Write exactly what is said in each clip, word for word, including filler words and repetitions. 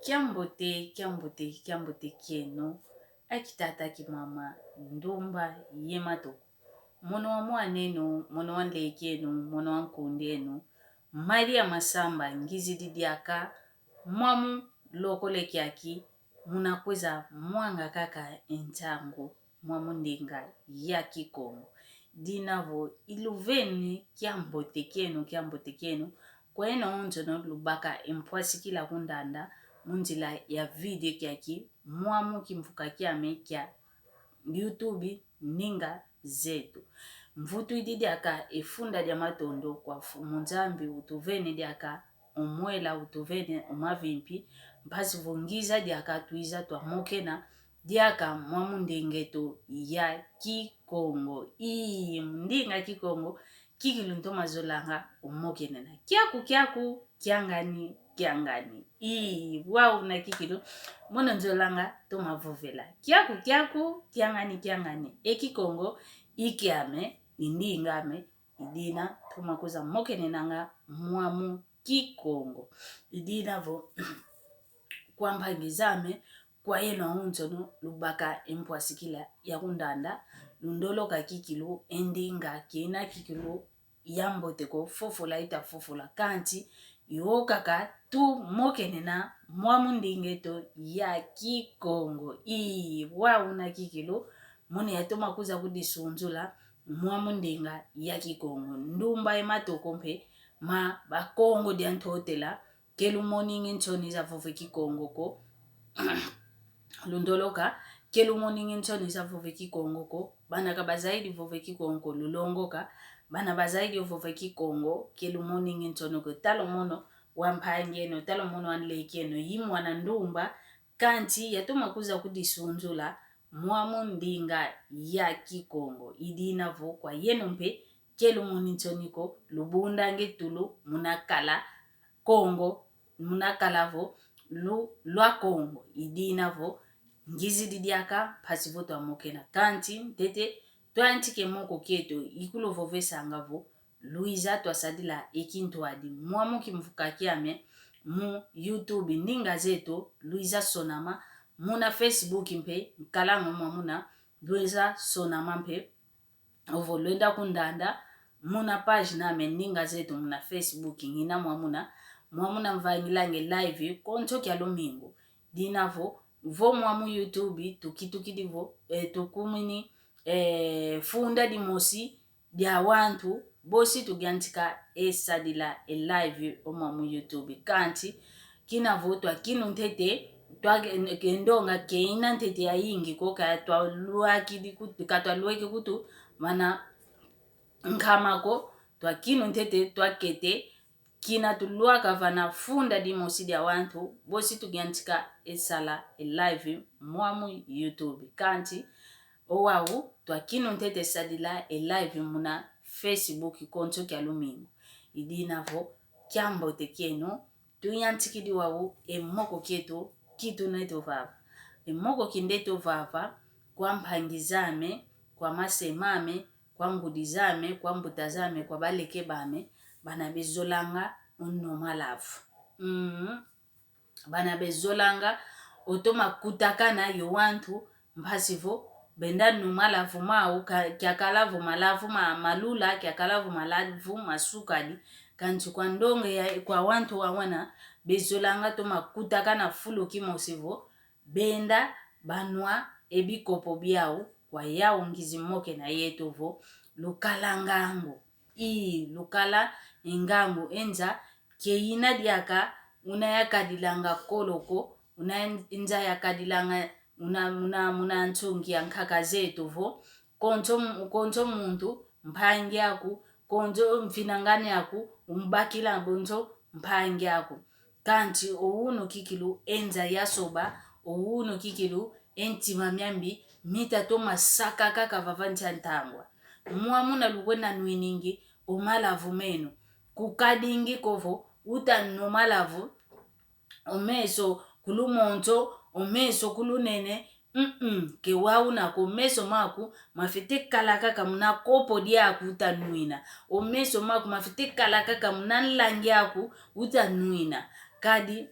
Kiambote, kiambote, kiambote kieno, akitata, kimama, ndumba ye matoko. Mono wa mwan'eno, mono wa nlek'eno, mono wa nkund'eno, Maria Masamba, ngizidi diaka mwamu lokole kiaki, muna kweza mwanga kaka e ntangu mwamu ndinga ya Kikongo. Dina vo iluveni kiambote kieno, kiambote kieno, kwa yeno onsono lubaka e mpwasikila kundanda mu nzila ya video kiaki mwamu kimvuka kiame kia YouTube Ninga Zeto. Mvutwidi diaka e funda dia matondo kwa Mfumu Nzambi utuveni diaka o mwela, utuveni o mavimpi, mpasi vo ngiza diaka twiza twamokena diaka mwamu nding'eto ya Kikongo. Ii, ndinga Kikongo, kikilu ntoma zolanga omokenena. Kiaku, kiaku, kiangani, kiangani. Ii, wau una kikilu, mono nzolanga toma vovela. Kiaku, kiaku, kiangani, kiangani. E Kikongo i kiame, i nding'ame, i dina toma kwiza mokenenanga mwamu Kikongo. I dina vo kwa mpangi zame, kwa yeno onsono lubaka e mpwasikila ya kundanda, lundoloka kikilu e ndinga kena kikilu ya mbote ko, fofola ita fofola, kansi yo kaka tumokenena mwamu nding'eto ya Kikongo. Ii, wau una kikilu, mono yatoma kwiza kudisunzula mwamu ndinga ya Kikongo. Ndumba ye matoko mpe ma Bakongo dia Ntotela, ke lumoningi nsoni za vova e Kikongo ko. Lundoloka, ke lumoningi nsoni za vova e Kikongo ko. Bana ka bazaidi vova e Kikongo ko, lulongoka. Bana bazaidi vova e Kikongo, ke lumoningi nsoni ko. Tala mono wa mpangi eno, tala mono wa nleki eno, i mwana ndumba, kansi yatoma kwiza kudisunzula mwamu ndinga ya Kikongo. I dina vo kwa yeno mpe ke lumoni nsoni ko, lubundangi tulu muna kala Kongo, muna kala vo lu-, lwa Kongo. I dina vo ngizidi diaka mpasi vo twamokena. Kansi ntete twantika e moko kieto, i kulovovesanga vo lwiza twasadila e kintwadi mwamu kimvuka kiame mu YouTube Ninga Zeto, lwiza sonama muna Facebook mpe, nkalango mwamuna, lwiza sonama mpe. Ovo lwenda kundanda muna page ame Ninga Zeto muna Facebook, ngina mwamuna, mwamuna mvangilange live konso kia lumingu. Dina vo, vo mwamu YouTube tukitukidi vo, eh, tukumini, eh, funda dimosi dia wantu bosi tuyantika e sadila e live o mwamu YouTube. Kansi kina vo twakinu ntete, twa ke-, ke ndonga keina ntete yayingi ko, ka twalwakidi kutu, ka twalweke kutu vana nkama ko, twakinu ntete twakete, kina tulwaka vana funda dimosi dia wantu bosi tuyantika e sala e live mwamu YouTube. Kansi owau twakinu ntete sadila e live muna Facebook konso kia lumingu. I dina vo kiambote kieno, tuyantikidi wau e moko kieto kitunete ovava. E moko kinete ovava kwa mpangi zame, kwa mase mame, kwa ngudi zame, kwa mbuta zame, kwa baleke bame, bana bezolanga o nwa malavu. Mm. Bana bezolanga otoma kutakana yo wantu, mpasi vo benda nwa malavu mau, ka-, kiakala vo malavu ma-, malula, kiakala vo malavu masukali. Kansi kwa ndonga ya, kwa wantu wawana, bezolanga toma kutakana fulu kimosi vo benda banwa e bikopo biau, kwa yau ngizi mokena yeto vo lukala ngangu. Ii, lukala e ngangu, e nza keina diaka una yakadilanga kolo ko, una nza yakadilanga una, una, muna nsungi ya nkaka zeto vo, konso, konso muntu mpangi aku, konso mfinangani aku, umbakila bonso mpangi aku. Kansi owuno kikilu e nza yasoba, owuno kikilu e ntima miambi, mita toma saka kaka vava nsi a ntangwa. Mwamuna lukwenda nwiningi o malavu meno, kukadingi ko vo uta nwa malavu, o meso kulumonso, o meso kulunene, mm, ke wau una ko. Meso maku mafwete kala kaka muna kopo diaku uta nwina. O meso maku mafwete kala kaka muna nlangi aku uta nwina. Kadi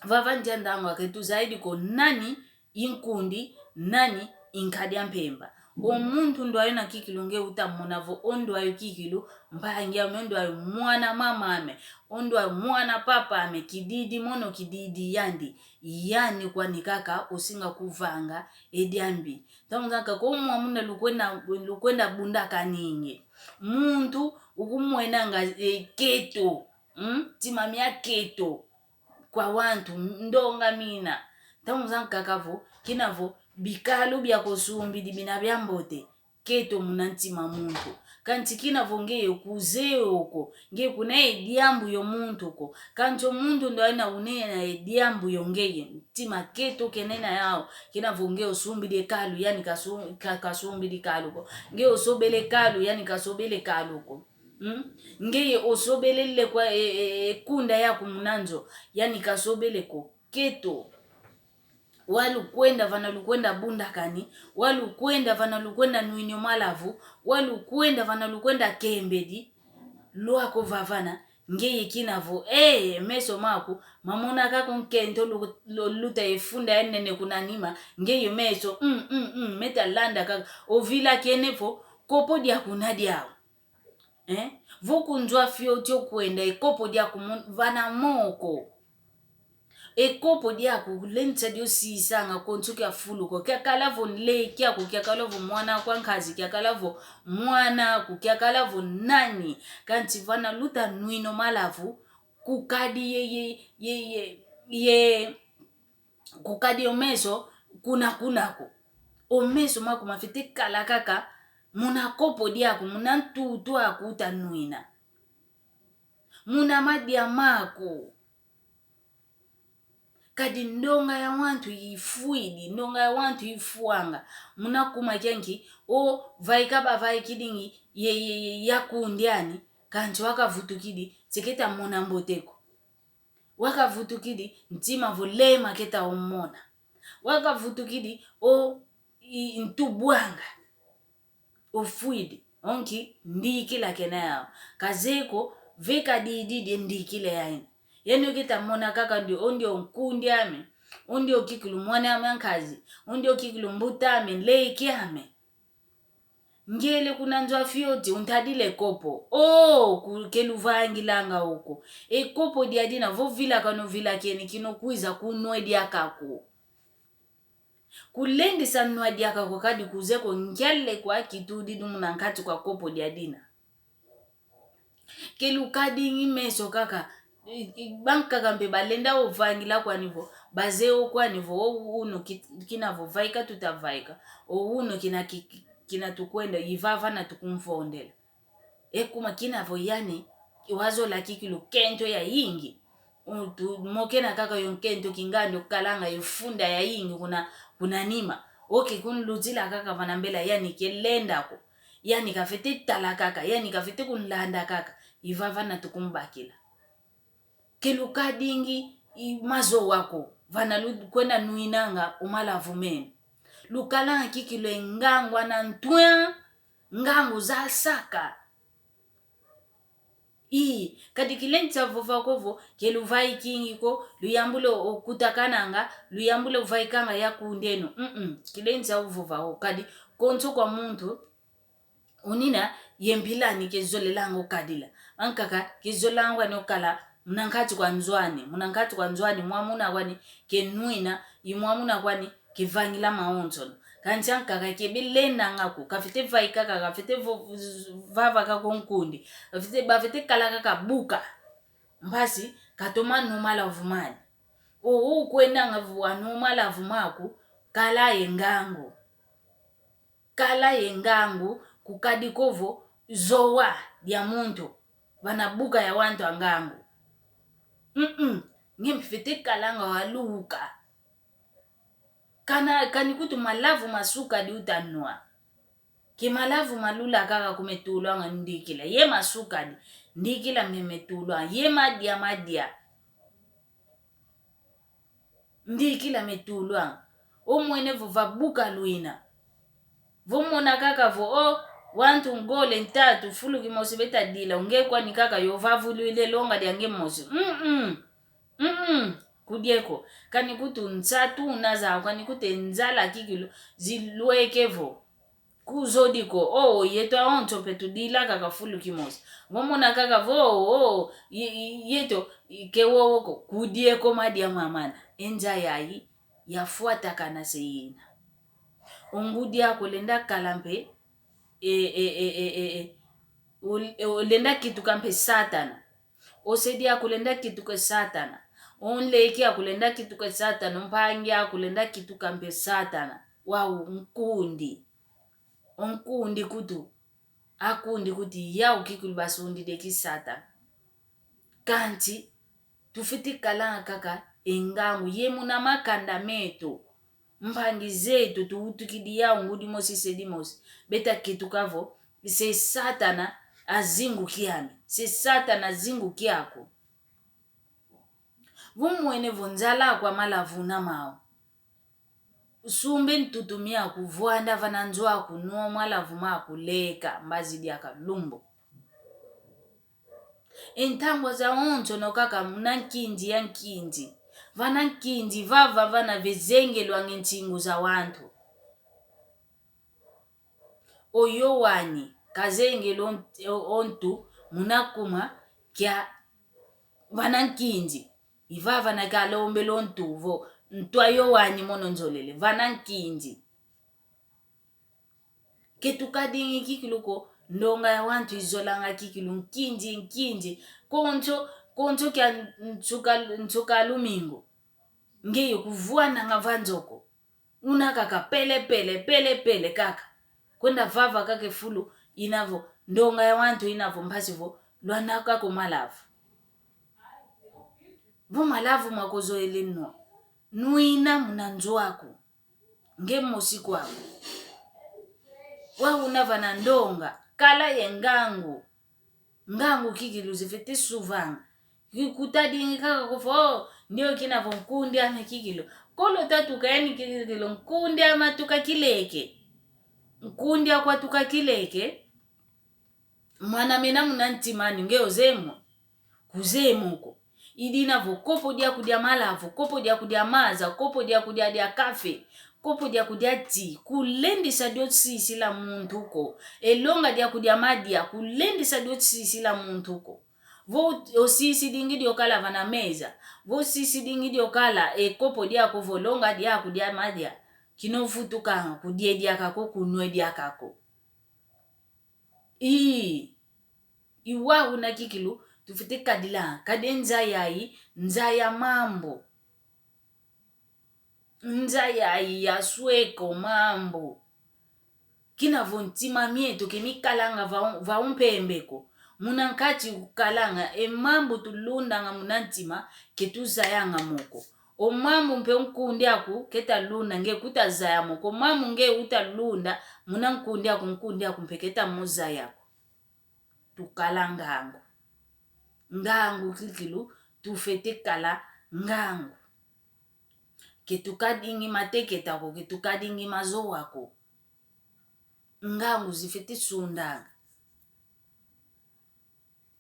vava ndia ndangu ake tuzaidi ko nani i nkundi, nani i nkadi a mpemba. O muntu ndwayo na kikilu nge utamona vo o ndwayo kikilu, mpangi ame, o ndwayo mwana mama ame, o ndwayo mwana papa ame, kididi mono kididi yandi, yani kwani kaka osinga kuvanga e diambi. Ntangu zankaka o mwamuna lukwenda, lukwenda bundakaninge. Muntu ukumwenanga, eh, keto, mm? Ntima mia keto kwa wantu, ndonga mina. Ntangu zankaka vo, kina vo, bikalu bia kosumbidi bina bia mbote, keto muna ntima muntu. Kansi kina vo ngeye kuzeye oko, ngeye kuna e diambu yo muntu ko. Kansi o muntu ndo aina unena e diambu yo ngeye, ntima keto kenena yau. Kina vo ngeye osumbidi e kalu, yani kasu-, ka-, kasumbidi kalu ko. Ngeye osobele kalu, yani kasobele kalu ko. Mm? Ngeye osobelele kwa e, e, e kunda yaku muna nzo, yani kasobele ko. Keto. Wa lukwenda vana lukwenda bundakani, wa lukwenda vana lukwenda nwini o malavu, wa lukwenda vana lukwenda kembedi, lwako vavana, ngeye kina vo, eh, meso maku mamona kaka o nkento lu-, lu-, luta e funda ya nene kuna nima, ngeye meso, mm, mm, mm, meta landa kaka, ovilakene vo, kopo diaku na diau. Eh? Vo kunzwa fioti okwenda, e kopo diaku mun-, vana moko. E kopo diaku lenda dio sisanga konso kia fulu ko. Kiakala vo nleki aku, kiakala vo mwan'aku a nkazi, kiakala vo mwan'aku, kiakala vo nani. Kansi vana luta nwina o malavu, kukadi ye, ye, ye, ye, ye, kukadi o meso kuna kuna ko. O meso maku mafwete kala kaka muna kopo diaku, muna ntutu aku uta nwina, muna madia maku. Kadi ndonga ya wantu ifwidi, ndonga ya wantu ifwanga. Muna kuma kia nki, o vaika bavaikidingi ye, ye, ye, ya kundi ani, kansi wakavutukidi, se keta mona mbote ko. Wakavutukidi, ntima vo lema keta omona. Wakavutukidi, o, i, ntubwanga. Ofwidi, o nki, ndikila kena yau. Kazeye ko, veka didi die ndikila yaina. Yandi oketa mona kaka ndio, o ndio nkundi ame, o ndio kikilu mwan'ame a nkazi, o ndio kikilu mbut'ame, nlek'ame. Ngele kuna nzo a fioti, untadile kopo. O, ku-, keluvangilanga oko. E kopo dia dina, vo vilakana ovilakene, kina okwiza kunwa e diaka ko. Kulendisa nwa diaka ko kadi kuzeye ko nkia lekwa kitudidi muna nkati kwa kopo dia dina. Kelukadingi meso kaka, i, i, bankaka mpe balenda ovangila kwani vo, bazeye o kwani vo, o unu ki-, kina vo vaika tuta vaika, o unu kina ki-, ki-, kina tukwenda, i vavana tukumfondela. E kuma kina vo yani, wazola kikilu nkento yayingi. Utu, mokena kaka yo nkento kingandi okalanga yo funda yayingi kuna, kuna nima. Oke kunlutila kaka vana mbela yani kelenda ko. Yani kafwete tala kaka, yani kafwete kunlanda kaka. I vavana tukumbakila. Kelukadingi i mazowa ko, vana lukwenda nwinanga o malavu meno. Lukalanga kikilu e ngangu ana ntwa, ngangu za saka. Ii, kadi kilendisa vova ko vo, keluvaikingi ko, luyambula o-, okutakananga, luyambula ovaikanga ya kundi eno. Mm-mm, kilendisa ovova ko, kadi konso kwa muntu, unina ye mpila ani kezolelanga okadila. Ankaka kezolelanga ani okala muna nkati kwa nzo ani, muna nkati kwa nzo ani, mwamuna kwani kenwina, i mwamuna kwani kevangila mawonsono. Kansi ankaka kebelendanga ko, kafwete vaika kaka, kafwete vo-, vava kaka o nkundi, kafwete, bafwete kala kaka buka. Mpasi katoma nwa o malavu mani. O, ukwendanga vo anwa o malavu maku, kala ye ngangu. Kala ye ngangu, kukadi ko vo zowa dia muntu, vana buka ya wantu a ngangu. Mm-mm, nge mpe fwete kalanga waluka. Kana, kani kutu malavu masukadi uta nwa. Ke malavu malula kaka kumetulwanga ndikila. Ye masukadi, ndikila memetulwanga. Ye madia, madia. Ndikila metulwanga. Omwene vo va buka lwina. Vo mona kaka vo, o, wantu ngole ntatu, fulu kimosi beta dila, o nge kwani kaka yo vavulwile longa dia nge mosi. Mm-mm. Mm-mm. Kudieko, kani kutu nsatu una zau, kani kute nzala kikilu, zilweke vo. Kuzodiko, o, yeto awonso mpe tudila kaka fulu kimosi. Vomona kaka vo, o, ye-, ye-, yeto, ke wowo ko, kudieko madia mamana. E nza yayi, yafwatakana se yina. O ngudi aku lenda kala mpe, e, e, e, e, e, e, ol-, e, olenda kituka mpe Satana. O se diaku lenda kituka Satana. O nleke aku lenda kituka Satana. O mpangi aku lenda kituka mpe Satana. Wau nkundi. O nkundi kutu. Akundi kuti yau kikilu basundidi ki Satana. Kansi, tufwete kala kaka e ngangu, ye muna makanda meto. Mpangi zeto tuwutukidi yau ngudi mosi se dimosi. Beta kituka vo, se Satana azingu kiame. Se Satana azingu kiaku. Vo mwene vo nzala aku a malavu una mau. Sumbe ntutu miaku, vwanda vana nzo aku, nwa malavu maku, leka, mbazi diaka lumbu. E ntangwa zawonso no kaka muna nkinzi ya nkinzi. Vana nkinzi vava vana vezengelwanga e nsingu za wantu. O Yowani kazengele o ntu, o, o ntu muna kuma kia vana nkinzi. I vava na kalombele o ntu vo, ntu a Yowani mono nzolele, vana nkinzi. Ke tukadingi kikilu ko, ndonga ya wantu izolanga kikilu, nkinzi, nkinzi. Konso, konso kia nsuka, nsuka lumingu. Ngeye kuvwananga va nzo ko. Una kaka pele pele, pele pele kaka. Kwenda vava kaka e fulu, ina vo, ndonga ya wantu ina vo, mpasi vo, lwanaka ko malavu. Vo malavu makozoele nwa. Nwina muna nzo aku. Nge mosi kwaku. Wau una vana ndonga, kala ye ngangu. Ngangu kikilu zifwete suvanga. Ki-, kutadingi kaka ko vo, o, ndio kina vo nkundi ame kikilu. Kolo tatuka yani kikilu, nkundi ame atuka kileke. Nkundi aku atuka kileke. Mwana mena muna ntima ani nge ozeye mo. Kuzeye mo ko. I dina vo kopo diaku dia malavu, kopo diaku dia maza, kopo diaku dia, dia kafe, kopo diaku dia ti, kulendisa dio sisila muntu ko. E longa diaku dia madia, kulendisa dio sisila muntu ko. Vo osisidingi dio kala vana meza, vo osisidingi dio kala e kopo diaku vo longa diaku dia madia, kina ovutukanga kudie diaka ko, kunwe diaka ko. Ii, i wau una kikilu, tufwete kadila, kadi e nza yayi, nza ya mambu. Nza yayi yasweka o mambu. Kina vo ntima mieto ke mikalanga va, va umpembe ko. Muna nkati ukalanga, e mambu tulundanga muna ntima, ke tuzayanga mo ko. O mambu mpe o nkundi aku ke talunda nge kutazaya mo ko, mambu nge utalunda muna nkundi aku, nkundi aku mpe ke tamuzaya ko. Tukala ngangu. Ngangu kikilu, tufwete kala ngangu. Ke tukadingi mateketa ko, ke tukadingi mazowa ko. Ngangu zifwete sundanga.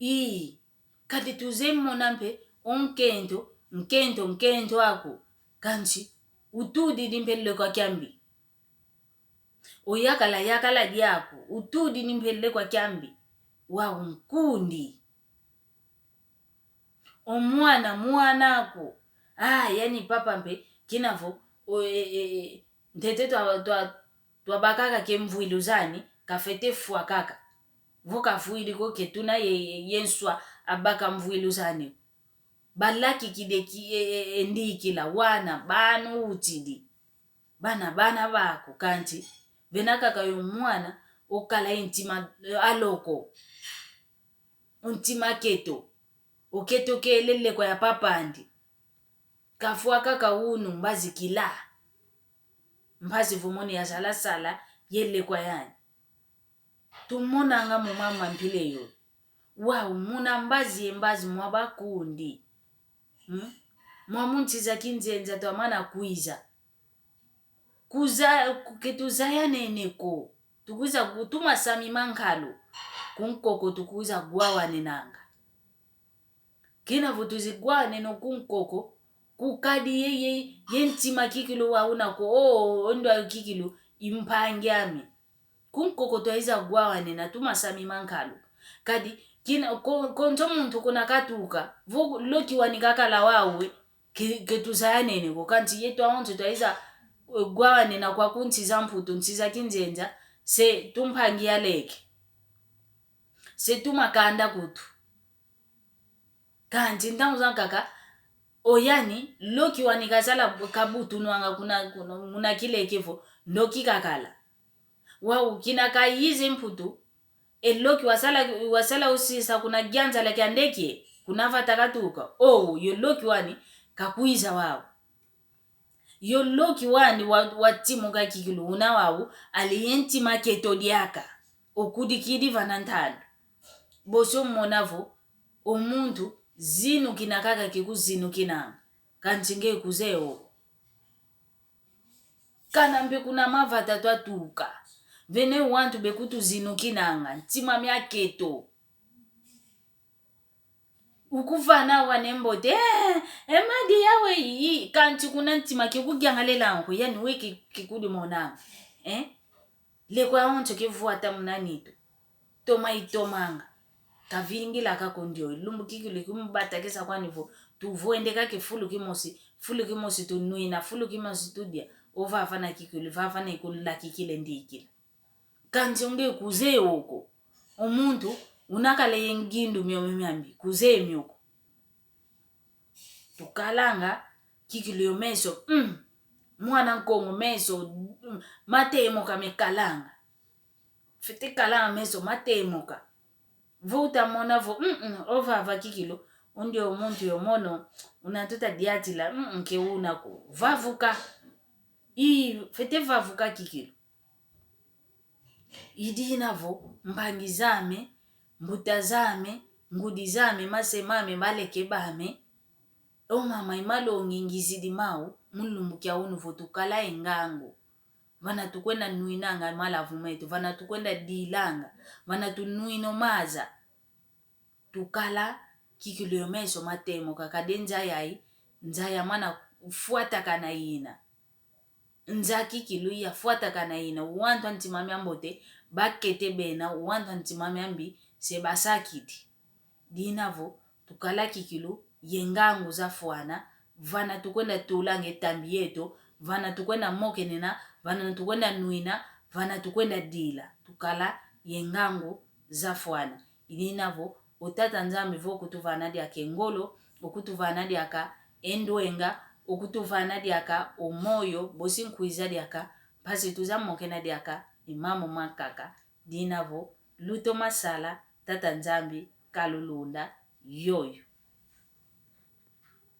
Ii, kadi tuzeye mona mpe o nkento, nkento, nkento aku. Kansi, utudidi mpe lekwa kiambi. O yakala, yakala diaku, utudidi mpe lekwa kiambi. Wau nkundi. O mwana, mwana aku. Ah, yani papa mpe, kina vo, o, e, e, e, ntete twa, twa, twabakaka ke mvwilu zani, kafwete fwa kaka. Vo kafwidi ko ke tuna ye, ye, ye nswa abaka mvwilu zani. Balakikidi ki, e, e, e, ndikila, wana, bana utidi. Bana, bana baku, kansi, vena kaka yo mwana, okala ye ntima, e, a loko. O ntima keto. O keto kele lekwa ya papandi. Kafwa kaka unu mbazi kila. Mpasi vo mono yazala sala ye lekwa yani. Tumonanga mo mama mpila yo. Wau muna mbazi ye mbazi mwa bakundi. Hmm? Mwa mu nsi za kinzenza twamana kwiza. Kuza-, ku-, ke tuzayanene ko. Tukwiza ku-, tumasami mankalu. Kunkoko tukwiza gwawanenanga. Kina vo tuzigwanene o kunkoko, Kukadi ye, ye, ye ntima kikilu wa una ko, o, o, o ndwa kikilu, i mpangi ami. Kunkoko twaiza gwawanina tumasami mankalu. Kadi, kina, ko, konso muntu kuna katuka, vo loki wani kakala wawe, ke, ke tuzayanene ko, kansi yetu awonso twaiza, eh, gwawanina kwa ku nsi za Mputu, nsi za kinzenza, se tumpangi ya leke. Se tumakanda kutu. Kansi ntangu zankaka, oyani, loki wani kazala kabutunwanga kuna, kuna, muna kileke vo, ndoki kakala. Wau kina kayize Mputu, e loki wasala, wasala usisa kuna gianzala kia ndeke, kuna vata katuka. O, yo loki wani, kakwiza wau. Yo loki wani wa, watimuka kikilu una wau, ali ye ntima keto diaka. Okudikidi vana ntandu. Bosi omona vo, o muntu, zinukina kaka kikuzinukinanga. Kansi nge kuzeye o. Kana mpe kuna mavata twatuka. Vene wantu bekutuzinukinanga, ntima miaketo. Ukuvana wane mbote, eh, eh, madi yawe yi, kansi kuna ntima kikugiangalelanga ko, yani we ki, kikudimonanga. Eh? Leko awonso kevwata muna nitu. Toma itomanga. Kavingilaka ko ndioyo. Lumbu kikilu kimubatakisa kwani vo. Tuvwende kaka fulu kimosi, fulu kimosi tunwina, fulu kimosi tudia. Ovavana kikilu, vavana ikunlakikile ndikila. Kansi o nge kuzeye o ko. O muntu, unakala ye ngindu miomio miambi, kuzeye mio ko. Tukalanga, kikilu yo meso, mm. Mwana Nkongo meso, mm, matemoka mekalanga. Fete kalanga meso, matemoka. Vo utamona vo, mm, mm, ovava kikilu, o ndioyo muntu yo mono, una tuta diatila, mm, mm, ke una ko. Vavuka. I, fete vavuka kikilu. I dina vo, mpangi zame, mbuta zame, ngudi zame, mase mame, baleke bame, o mama i malongi ngizidi mau, mu lumbu kia unu vo tukala ye ngangu. Vana tukwenda nwinanga malavu meto, vana tukwenda dilanga, vana tunwina o maza. Tukala kikilu yo meso matemoka, kadi nza yayi, nza yamana fwatakana yina. Nza kikilu yafwatakana yina, wantu a ntima miambote, bakete bena, wantu a ntima miambi, se basakidi. Dina vo, tukala kikilu, ye ngangu zafwana, vana tukwenda tulanga e tambi yeto, vana tukwenda mokenena, vana tukwenda nwina, vana tukwenda dila. Tukala ye ngangu zafwana. I dina vo, o Tata Nzambi vo okutuvana diaka e ngolo, okutuvana diaka e ndwenga, okutuvana diaka o moyo, bosi nkwiza diaka, mpasi tuza mokena diaka e mambu mankaka. Dina vo, lutoma sala, Tata Nzambi kalulunda, yoyo.